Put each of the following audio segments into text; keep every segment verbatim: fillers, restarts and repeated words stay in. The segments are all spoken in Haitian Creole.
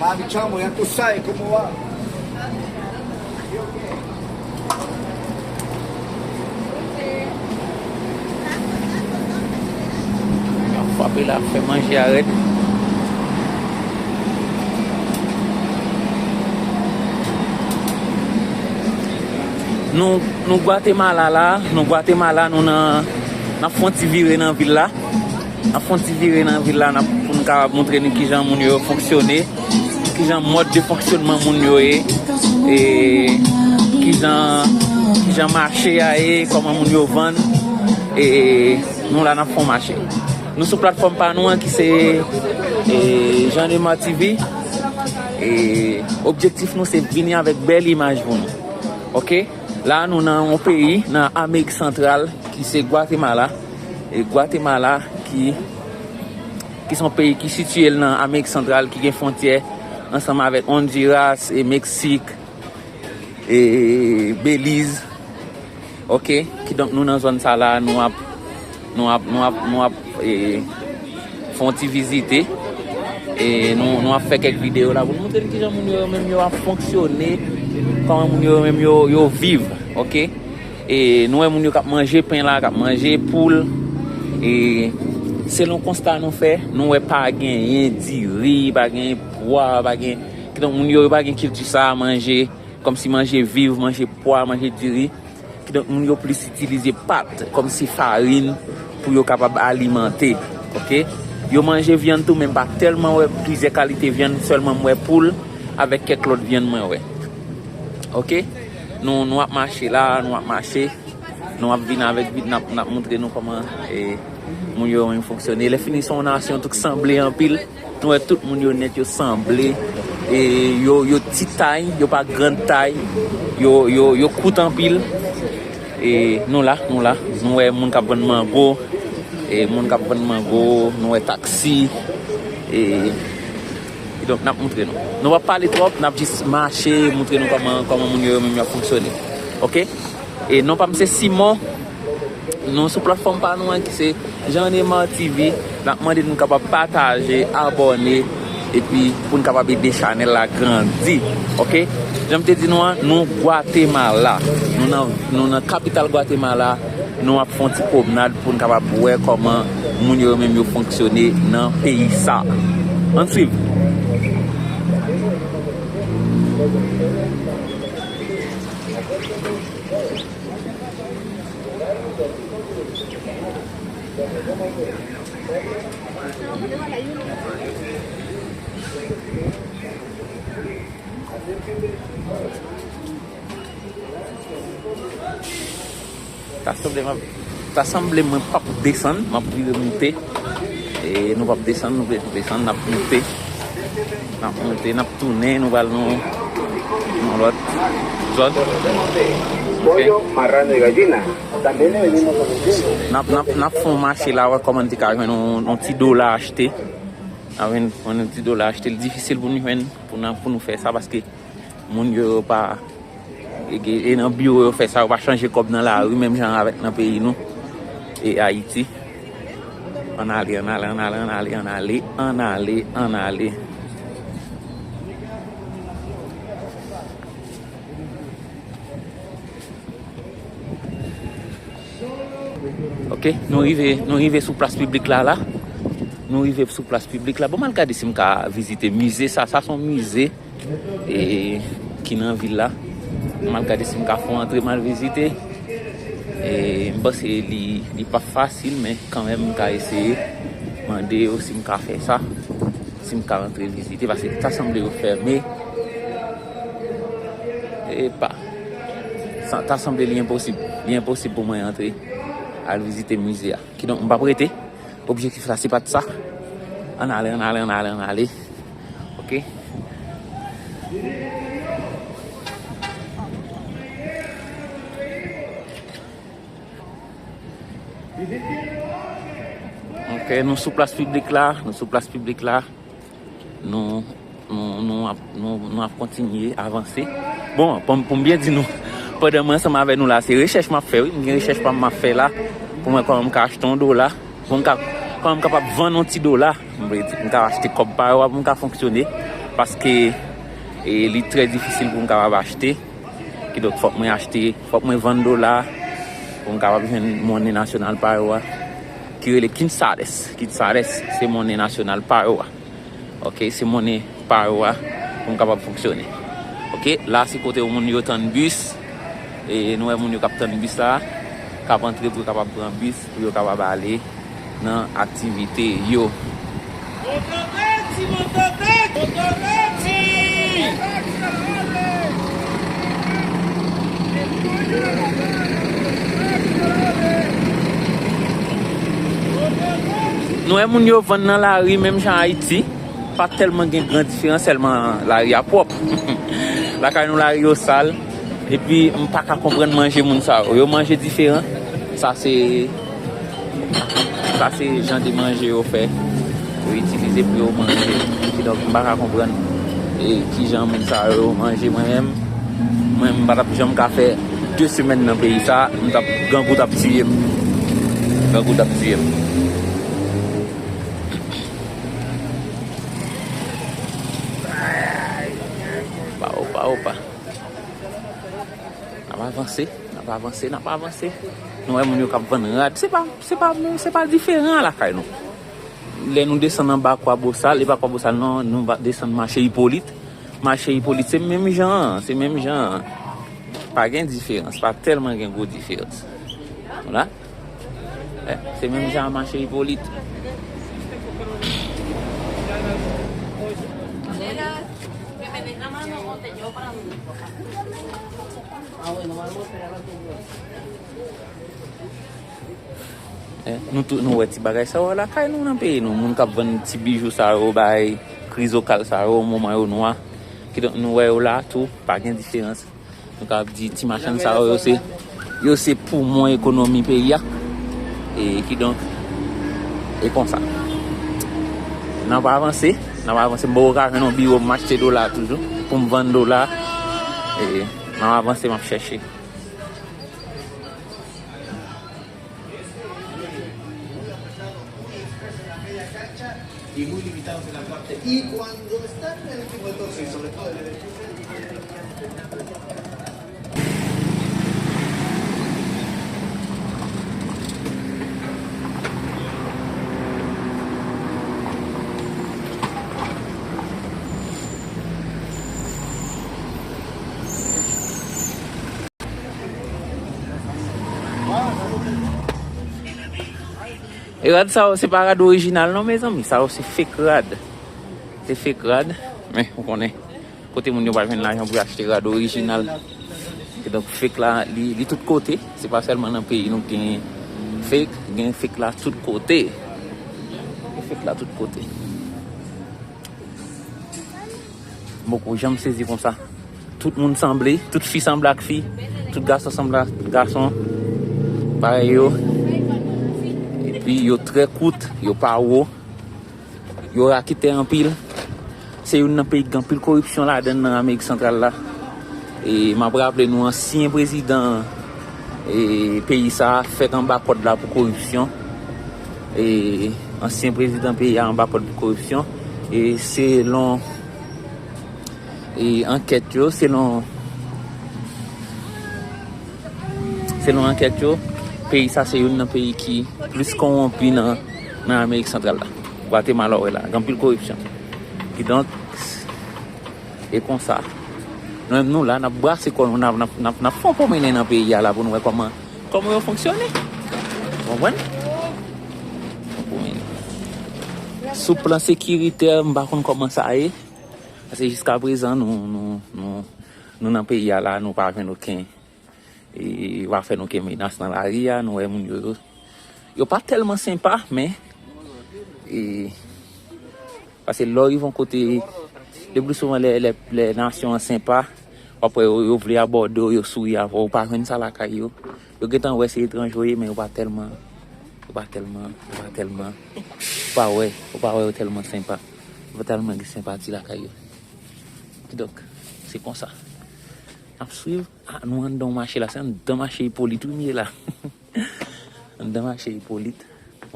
Mami, chamo, ya tú sabes cómo va. Ap frape la, ap fè manje a rèd. Nou, nou Gwatemala la, nou Gwatemala, nou nan, n ap fè yon ti vire nan vil la. N ap fè yon ti vire nan vil la, n ap, pou n kapab montre nou kijan moun yo fonksyone, kijan mòd de fonksyonman moun yo ye, e kijan, kijan mache a ye, kòman moun yo vann, e nou la n ap fè yon mache. Nou sou platfòm pa nou an ki se, e, Jean Neymar T V, e objektif nou se vini avèk bèl imaj pou nou. Oke? La nou nan yon peyi, nan Amerik Santral, ki se Gwatemala. E Gwatemala ki, ki se yon peyi ki sitiye l nan Amerik Santral, ki gen fwontyè ansanm avèk Honduras e Meksik e Beliz. Oke, kidonk nou nan zòn sa la, nou ap, nou ap, nou ap, nou ap, e, fè yon ti vizite. E nou, nou ap fè kèk videyo la pou nou montre n kijan moun yo menm yo ap fonksyone, kòman moun yo menm yo, yo viv, oke? E nou wè moun yo k ap manje pen la, k ap manje poul. E selon konsta nou fè, nou wè pa genyen diri, pa genyen pwa, pa gen, kidonk moun yo, yo pa gen kilti sa a, manje, kòmsi manje viv, manje pwa, manje diri. Kidonk, moun yo plis itilize pat kòmsi farin pou yo kapab alimante. Oke? Yo manje vyann tou, men m pa tèlman wè plizyè kalite vyann, sèlman m wè poul avèk kèk lòt vyann mwen wè. Oke? Nou, nou ap mache la, nou ap mache. Nou ap vin avèk vit, n ap, n ap montre nou kòman, e, moun yo menm fonksyone. Lè fini, se yon nasyon tou k sanble anpil. Nou wè tout moun yo nèt, yo sanble. E yo, yo ti tay, yo pa grann tay. Yo, yo, yo kout anpil. E nou la, nou la. Nou wè moun k ap vann mango. E moun k ap vann mango, nou wè taksi. E, e donk, n ap montre nou. Nou p ap pale twòp, n ap jis mache, montre nou kòman, kòman moun yo, yo menm yo ap fonksyone. Oke? E non pa m se Simon. Nou sou platfòm pa nou an ki se Jean Neymar T V. N ap mande nou kapab pataje, abòne, epi pou n kapab ede chanèl la grandi. Oke? Jan m te di nou an, nou Gwatemala. Nou nan, nou nan kapital Gwatemala. Nou ap fè yon ti pwomnad pou n kapab wè kòman moun yo menm yo fonksyone nan peyi sa. Ann swiv. Ta sanble m ap, ta sanble mwen p ap desann, m ap vire moute. E nou p ap desann, nou vle desann, n ap moute. N ap moute, n ap tounen, nou pral nan yon lòt zòn. Ok. N ap, n ap, n ap fè yon mache la, wè kòman n te ka jwenn yon, yon ti dola achte. N ap jwenn, jwenn yon ti dola achte, l difisil pou nou jwenn, pou n, pou nou fè sa, paske moun yo, yo pa, e, e nan biwo yo fè sa, yo pa chanje kòb nan lari, menm jan avèk nan peyi nou, e Ayiti. Ann ale, ann ale, ann ale, ann ale, ann ale, ann ale, ann ale. Ok, nou rive, nou rive sou plas piblik la, la. Nou rive sou plas piblik la. Bon, m al gade si m ka vizite mize sa. Sa se yon mize, e, ki nan vil la. M al gade si m ka fè yon antre, m al vizite. E, m panse li, li p ap fasil, men kanmenm m ka eseye. Mande yo si m ka fè sa. Si m ka rantre vizite, paske ta sanble yo fèmen. Epa. Sa, ta sanble li enposib. Li enposib pou mwen antre, al vizite mize a. Kidonk, m p ap rete. Objektif la, se pa t sa. Ann ale, ann ale, ann ale, ann ale. Ok. Ok, nou sou plas piblik la, nou sou plas piblik la. Nou, nou, nou ap, nou, nou ap kontinye avanse. Bon, pou, pou m byen di nou, pandan mwen ansanm avè nou la, se rechèch m ap fè, wi. M gen rechèch pa m m ap fè la. Pou mwen, kòman m ka achte yon dola. Pou m ka, Kòman m kapab vann yon ti dola, m vle di, m ka achte kòb pa yo a pou m ka fonksyone, paske, e, li trè difisil pou m kapab achte. Kidonk, fòk mwen achte, fòk mwen vann dola pou m kapab jwenn monnen nasyonal pa yo a, ki rele quetzales. Quetzales, se monnen nasyonal pa yo a. Ok, se monnen pa yo a pou m kapab fonksyone. Ok, la se kote moun yo tann bis. E nou wè moun yo k ap tann bis la, k ap antre pou yo kapab pran bis, pou yo kapab ale nan aktivite yo. Nou wè moun yo vann nan lari, menm jan Ayiti. Pa tèlman gen gran diferans, sèlman lari a pwòp. Lakay nou, lari yo sal, epi m pa ka konprann manje moun sa yo. Yo manje diferan. Sa se, sa se jan de manje yo fè, yo itilize pou yo manje. Kidonk, m pa ka konprann, e, kijan moun sa yo manje. Mwen menm, mwen, m pa t ap janm ka fè de semèn nan peyi sa, m t ap, grangou t ap tiye m. Grangou t ap tiye m. Opa, opa, opa. N ap avanse, n ap avanse, n ap avanse. Nou wè moun yo k ap vann rad. Se pa, se pa, se pa diferan lakay nou. Lè nou desann anba Kwabosal, e pa Kwabosal non, nou va desann mache Ipolit. Mache Ipolit, se menm jan an, se menm jan an. Pa gen diferans, pa tèlman gen gwo diferans. Vwala. Eh, se menm jan a mache Ipolit. Eh, nou tout, nou wè ti bagay sa yo lakay nou nan peyi nou. Moun k ap vann ti bijou sa yo, bay krizokal sa yo, moman yo nwa. Kidonk, nou wè yo la tou, pa gen diferans. Nou ka ap di ti machann sa yo, yo se, yo se poumon ekonomi peyi a. E kidonk, e konsa. N ap avanse, n ap avanse. M poko ka jwenn yon biwo, m achte dola toujou, pou m vann dola. E n ap avanse, m ap chèche. Y muy limitado en la parte. Y cuando está en el último entonces, sobre todo en el E rad sa yo, se pa rad orijinal non, mezanmi. Sa yo, se fake rad. Se fake rad. Men, ou konnen, kote moun yo pa jwenn lajan pou yo achte rad orijinal. Kidonk, fake la, li, li tout kote. Se pa sèlman nan peyi nou gen fake, gen fake la tout kote. Gen fake la tout kote. M poko janm sezi konsa. Tout moun sanble, tout fi sanble ak fi, tout gason sanble ak gason. Parèy yo. Epi yo trè kout, yo pa wo, yo raketè anpil. Se youn nan peyi ki gen anpil koripsyon ladan l nan Amerik Santral la. E m ap raple nou, ansyen prezidan, e, peyi sa a fèk anba kòd la pou koripsyon. E ansyen prezidan peyi a anba kòd pou koripsyon. E selon, e ankèt yo, selon, selon ankèt yo, peyi sa se youn nan peyi ki plis kowonpi nan, nan Amerik Santral la. Gwatemala, w wè la, gen anpil koripsyon. Kidonk, e konsa. Nou menm nou la, n ap brase kò nou, n ap, n ap, n ap, n ap fè yon pwomennen nan peyi a la pou nou wè kòman, kòman yo fonksyone. Ou konprann? Yon pwomennen. Sou plan sekiritè, m pa konn kòman sa ye. Paske jiskaprezan, nou, nou, nou, nou nan peyi a la, nou pa jwenn okenn, e, yo pa fè n okenn menas nan lari a, nou wè moun yo, yo, yo pa tèlman senpa, men, e, paske lè w rive yon kote, le pli souvan lè, lè, lè nasyon an senpa, w ap wè yo, yo vle abòde w, yo souri avè w, ou pa jwenn sa lakay yo. Yo gentan wè se etranje w ye, men yo pa tèlman, yo pa tèlman, yo pa tèlman, ou pa wè, ou pa wè yo tèlman senpa. Yo pa tèlman gen senpati lakay yo. Kidonk, se konsa. N ap swiv. Ah, nou anndan yon mache la, se anndan mache Ipolit wi m ye la. Anndan mache Ipolit.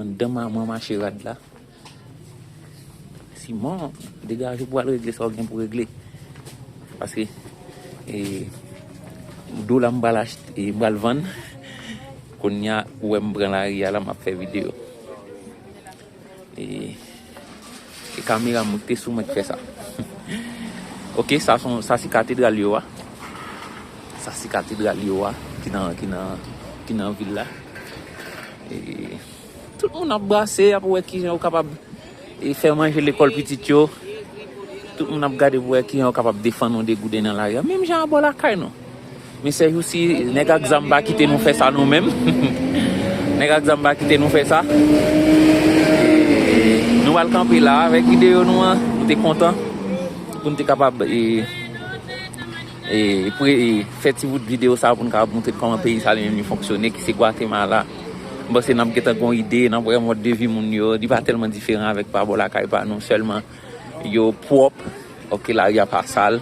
Anndan ma-, mwen mache rad la. Simon, degaje w pou al regle sa w gen pou regle. Paske, e, do la m pral achte, e, m pral vann. Kounye a, ou wè m pran lari a la, m ap fè videyo. E, e kamera m te sou mwen k fè sa. Ok, sa son, sa se katedral yo a. Sa se katedral yo a, ki nan, ki nan, ki nan vil la. E, tout moun ap brase, ap wè kijan yo kapab, e, fè manje lekòl pitit yo. Tout moun ap gade pou wè kijan yo kapab defann yon degouden nan lari a. Menm jan a bò lakay nou. Men sèjousi, nèg ak zam pa kite nou fè sa nou menm. Nèg ak zam pa kite nou fè sa. E, nou al kanpe la avèk videyo nou an. Nou te kontan pou nou te kapab, e, e, pre-, e, fè ti bout videyo sa pou n kapab montre kòman peyi sa li menm li fonksyone, ki se Gwatemala. M panse n ap gentan gon ide, n ap wè mòd de vi moun yo, li pa tèlman diferan avèk pa bò lakay pa nou, sèlman yo pwòp, ok, lari a pa sal.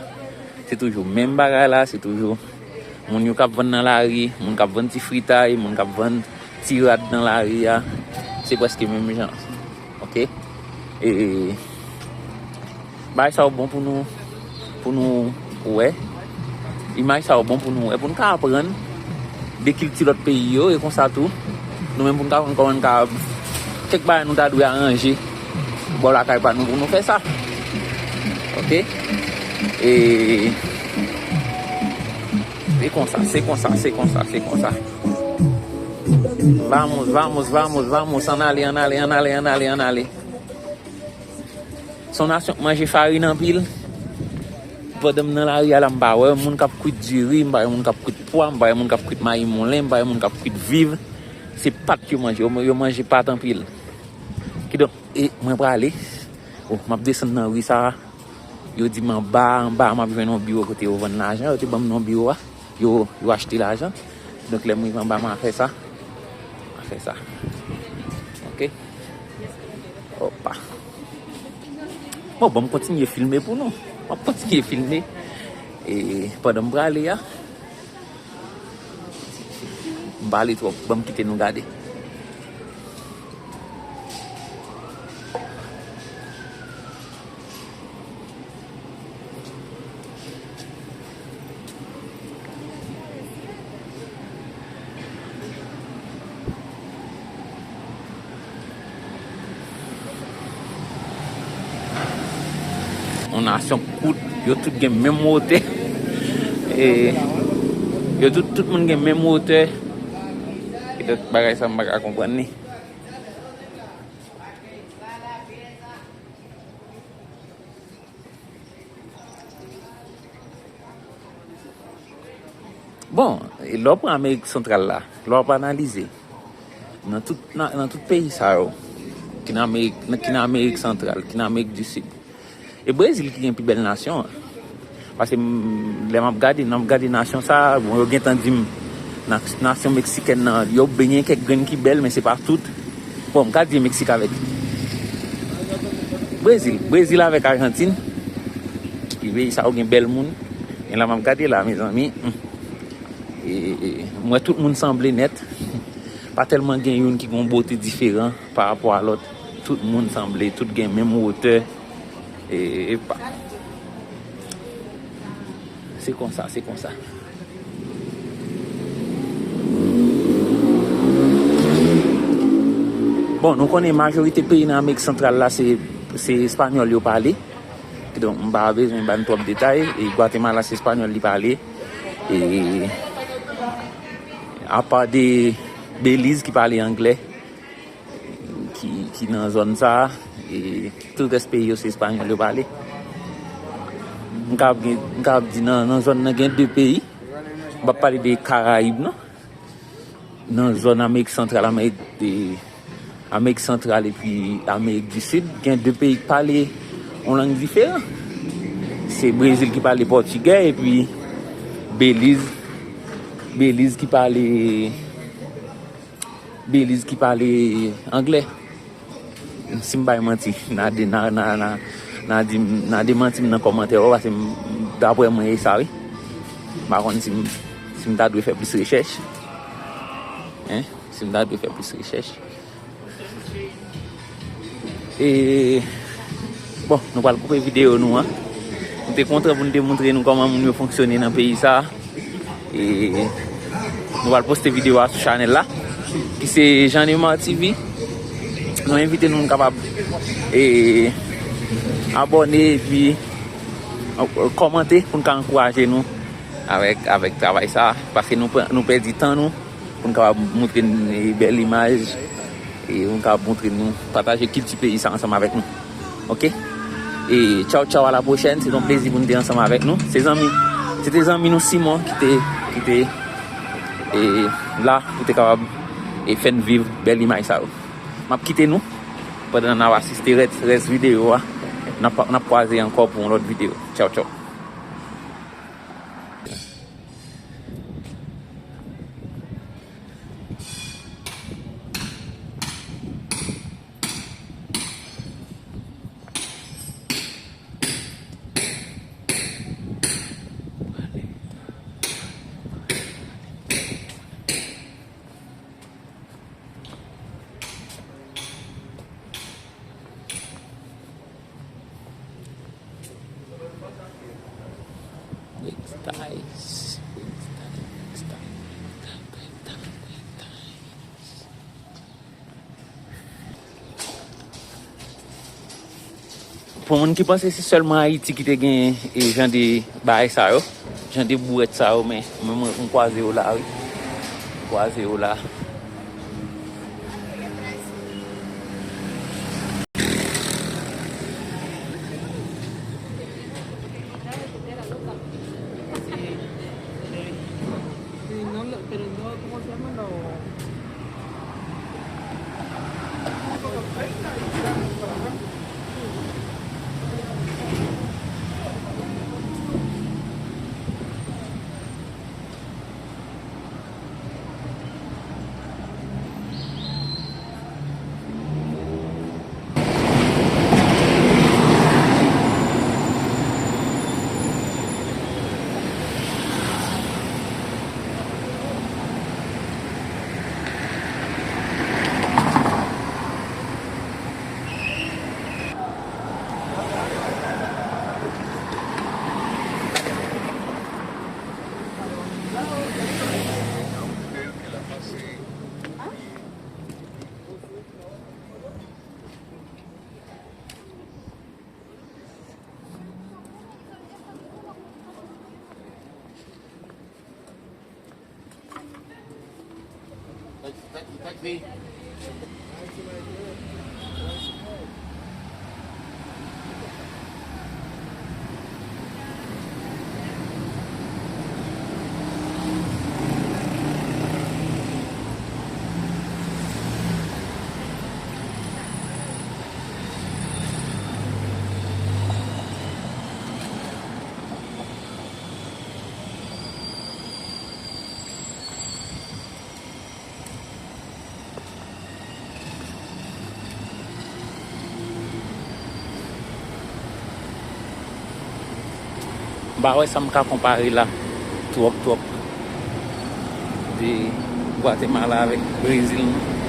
Se toujou menm bagay la, se toujou moun yo k ap vann nan lari, moun k ap vann ti fritay, moun k ap vann ti rad nan lari a. Se prèske menm jan. Ok? E, bagay sa yo bon pou nou, pou nou wè. Imaj sa yo bon pou nou wè, pou n ka aprann de kilti lòt peyi yo, e konsa tou, nou menm pou n ka konn kòman n ka, kèk bagay nou ta dwe aranje bò lakay pa nou pou nou fè sa. Ok? E, se konsa, se konsa, se konsa, se konsa. Vamos, vamos, vamos, vamos, ann ale, ann ale, ann ale, ann ale, ann ale. Se yon nasyon k manje farin anpil. Pandan m nan lari a la, m pa wè moun k ap kwit diri, m pa wè moun k ap kwit pwa, m pa wè moun k ap kwit mayi moulen, m pa wè moun k ap kwit viv. Se pat yo manje, yo, yo manje pat anpil. Kidonk, e mwen prale. Oh, m ap desann nan ri sa a. Yo di m anba, anba a m ap jwenn yon biwo kote yo vann lajan. Yo te ban m non biwo a. Yo, yo achte lajan. Donk, lè m rive anba, m a fè sa. M a fè sa. Ok? Opa. Bon, ban m kontinye filme pou nou. M ap kontinye filme. E pandan m prale a, m pale twòp. Ban m kite nou gade. Yon nasyon kout, yo tout gen menm wotè. E, yo tout, tout moun gen menm wotè. Petèt bagay sa m pa ka konprann li. Bon, e lè w pran Amerik Santral la, lè w ap analize, nan tout, nan, nan tout peyi sa yo, ki nan Amerik, nan, ki nan Amerik Santral, ki nan Amerik di Sid, e Brezil ki gen pi bèl nasyon an. Paske m, lè m ap gade, lè m ap gade nasyon sa a, bon, yo gentan di m, nas-, nasyon meksikèn nan, yo benyen kèk grenn ki bèl, men se pa tout. Bon, m ka di Meksik avèk Brezil. Brezil avèk Ajantin. Ki peyi sa yo gen bèl moun. Men la m ap gade la, mezanmi. Hmm. E, e, m wè tout moun sanble nèt. Pa tèlman gen youn ki gen yon bote diferan pa rapò a lòt. Tout moun sanble, tout gen menm wotè. E, epa. Se konsa, se konsa. Bon, nou konnen majorite peyi nan Amerik Santral la, se, se espanyòl yo pale. Kidonk, m pa bezwen ba n twòp detay. E Gwatemala, se espanyòl li pale. E apa de Beliz ki pale anglè, ki, ki nan zòn sa a, e tout rès peyi yo se espanyòl yo pale. M kab gen, m kab di nan, nan zòn nan gen de peyi. M p ap pale de Karayib, non. Nan zòn Amerik Santral, Amerik, e, Amerik Santral epi Amerik di Sid, gen de peyi ki pale yon lang diferan. Se Brezil ki pale pòtigè epi Beliz, Beliz ki pale Beliz ki pale anglè. Si m bay manti, n a de-, n a, n a, n a, n a di m, n a demanti m nan kòmantè yo, paske m, daprè mwen, e sa, wi. M pa konn si m, si m ta dwe fè plis rechèch. Hein? Si m ta dwe fè plis rechèch. E, bon, nou pral koupe videyo nou an. Nou te kontan pou nou te montre nou kòman moun yo fonksyone nan peyi sa a. E nou pral poste videyo a sou chanèl la, ki se Jean Neymar T V. Nou envite nou, nou kapab, e, abòne epi, e, kòmante pou n ka ankouraje nou avèk, avèk travay sa a, paske nou pran, nou pèdi tan nou pou n kapab montre n, e, bèl imaj, e pou n kapab montre nou, pataje kilti peyi sa ansanm avèk nou. Oke? E tchaw, tchaw, a la pwochèn. Se yon plezi pou n te ansanm avèk nou. Se zanmi, se te zanmi nou Simon ki te, ki te, e, la pou te kapab, e, fè n viv bèl imaj sa yo. M ap kite nou pandan n ap asiste rès, rès videyo a. N ap, n ap kwaze ankò pou yon lòt videyo. Tchaw, tchaw. Big Styles, Big Styles, Big Styles, Big Styles, Big Styles, Big Styles. Pou moun ki panse se sèlman Ayiti ki te gen, e, jan de bagay sa yo, jan de bourèt sa yo, men mwen, mwen, m kwaze yo la, wi. M kwaze yo la. M pa wè sa m ka konpare la twòp, twòp de Gwatemala avèk Brezil, non.